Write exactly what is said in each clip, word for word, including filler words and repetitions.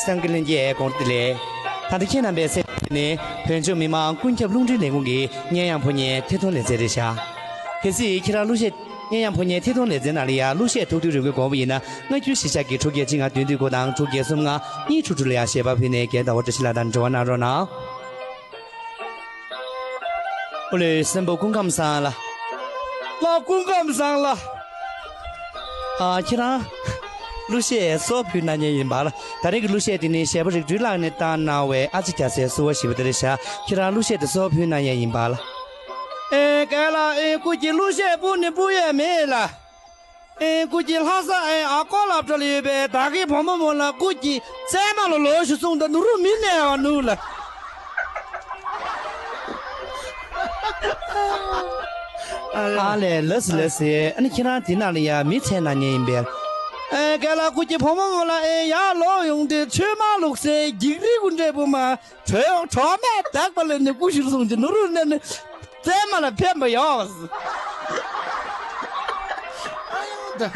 སངས་རྒྱས་ལྷན་རྒྱས་དགོངས་དག་ལེགས། ད་ལྟ་ཁྱེད་རྣམ་པའི་གསན་ནི་བོད་ལྗོངས་མི་དམངས་ཀུན་ཁྱབ་རླུང་འཕྲིན་ལས་ཁུངས་ཀྱི་སྙན་དབྱངས་ཕོ་ཉའི་ཐད་གཏོང་ལེ་ཚན་རེད་ཤག་གལ་སྲིད་ཁྱེད་རང་གླུ་གཞས་སྙན་དབྱངས་ཕོ་ཉའི་ཐད་གཏོང་ལེ་ཚན་ནང་ལ་ཡང་གླུ་གཞས་ཐུགས་འདུན་རེ་སྐུལ་དགོས་པ་ཡིན་ན། མངའ་ཁྱུར་གཞིས་ཆགས་ཀྱི་དྲུག་བརྒྱད་གཅིག་ལྔ་བདུན་བདུན་དགུ་དང་དྲུག་བརྒྱད་གསུམ་ལྔ་གཉིས་དྲུག་དྲུག་ལ་ཡང་ཞལ་པར་ཕུལ་ནས་རྒན་ཟླ་བ་བཀྲ་ཤིས་ལགས་དང་འབྲེལ་བ་གནང་རོགས་གནང་། ཨོ་ལེ། སྲིན་པོ་སྐུ་ཁམས་བཟང་ལགས། ལགས། སྐུ་ཁམས་བཟང་ལགས། ཨ། ཁྱེད་རང་གླུ་གཞས་གསོལ་ཕུལ་གནང་མཁན་ཡིན་པ་ལགས། ད་རེས་ཀྱི་གླུ་གཞས་དེ་ནི་གཞས་པ་རིག་འཕྲུལ་ལགས་ནས་བཏང་གནང་བའི་ཨ་ཅེ་རྒྱ་སེ་བསུ་བ་ཞེས་པ་དེ་རེད་ཤག་ཁྱེད་རང་གླུ་གཞས་དེ་གསོལ་ཕུལ་གནང་མཁན་ཡིན་པ་ལགས། ཨེ། རྒན་ལགས། ཨེ། སྐུ་མཁྱེན། གླུ་གཞས་སྤུ་ནི་སྤུ་ཡས་མེད་ལགས། ཨེ། སྐུ་མཁྱེན། ལྷ་ས། ཨེ། ཨ་ཀོ་ལབ་འགྲོ་ལ་ཡོད་པའི་ད་གའི་བུ་མོ་མོ་ལ་སྐུ་མཁྱེན་བཙན་མ་ལ་ལོག་ཤོག་གསུངས་ད་ནུ་རུ་མི་གནས་བ་ནུ་ལ། ཨ་ལས། ལགས་སོ་ལགས་སོ། ཨ་ནི་ཁྱེད་རང་དེ་ནང་ལ་ཡ་མི་བཙན་གནང་མཁན་ཡིན་པས། ཨེ། རྒན་ལགས། སྐུ་མཁྱེན། བུ་མོ་མོ་ལ། ཨེ། ཡར་ལོག་ཡོང་དུས་ཚོད་མ་ལུག་སའི་འགྱིག་རི་གུ་འདྲས་པོ་མ། གྲོ་གྲོ་མས་བདག་པ་ལ་ནི་སྐུ་ཞུ་སོང་ཅི་ནུ་རུ་ནི་ནི་བཙན་མ་ལ་ཕན་པ་ཡོད། ཨ།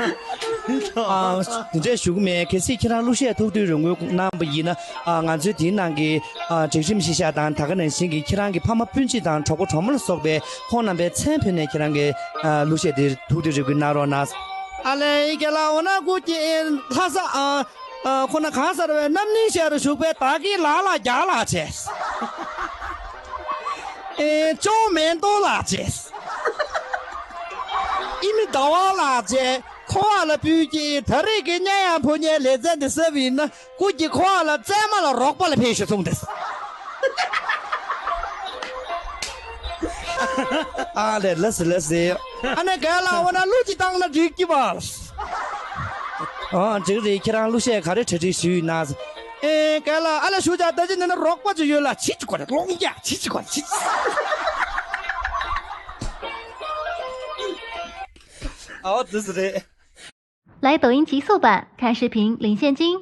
དེ་འདྲས་ཞུ་གི་མེད། གལ་སྲིད་ཁྱེད་རང་གླུ་གཞས་ཐུགས་འདུན་རེ་སྐུལ་གནང་བ་ཡིན་ན། ཨ། ང་ཚོའི་དེའི་ནང་གི། ཨ། སྒྲིག་ཁྲིམས་གཞི་བཞག་དང་ད་ག་ནང་བཞིན་གྱི་ཁྱེད་རང་གི་ཕ་མ་སྤུན་མཆེད་དང་གྲོགས་པོ་གྲོགས་མོ་ལ་སོགས་པའི་ཁོང་རྣམ་པའི་མཚན་ཕུལ་ནས་ཁྱེད་རང་གི། ཨ། གླུ་གཞས་དེ་ཐུགས་འདུན་རེ་སྐུལ་གནང་རོགས་གནང་། ཨ་ལས། ཨི་རྒན་ལགས། འོ་ན་སྐུ་མཁྱེན། ལྷ་ས། ཨ། ཨ། ཁོ་ན་གང་ཟེར་བའི་རྣམ་གླིང་ཤར་རུ་བཞུགས་པའི་ད་གི་ལ་ལ་རྒྱ་ལ་བྱས། ཨེ། ཅོང་མེན་ཏོ་ལ་བྱས། ཨི་མི་ཟླ་བ་ལ་བྱས། ཁོ་བ་ལ་ཕུལ་གྱི་ད་རེས་ཀྱི་སྙན་དབྱངས་ཕོ་ཉའི་ལེ་ཚན་འདི་གསབ་ཡིན་ན་སྐུ་མཁྱེན་ཁོ་བ་ལ་བཙན་མ་ལ་རོགས་པ་ལ་ཕེབས་ཤོག་གསུངས་ཏེ། ཨ་ལས། ལགས་སོ་ལགས་སོ། ཨ་ནི་རྒན་ལགས། འོ་ན་གླུ་ཅིག་བཏང་ན་འགྲིག་གི་པ། ཨ། འགྲིག་རེད། ཁྱེད་རང་གླུ་གཞས་ག་རེ་གྲ་སྒྲིག་ཞུས་ཡོད་ན། ཨེ། རྒན་ལགས། ཨ་ལས་ཞུ་བྱ་ད་ཅི་ནི་ན་རོགས་པ་ཅིག་ཡོད་ལ་ཕྱི་ཅིག་གོ་རེ་ལོང་རྒྱ་ཕྱི་ཅིག་གོ་རེ་ཕྱི་ཅིག་ཨའོ་དེ་སུ་རེད། 来抖音极速版，看视频领现金。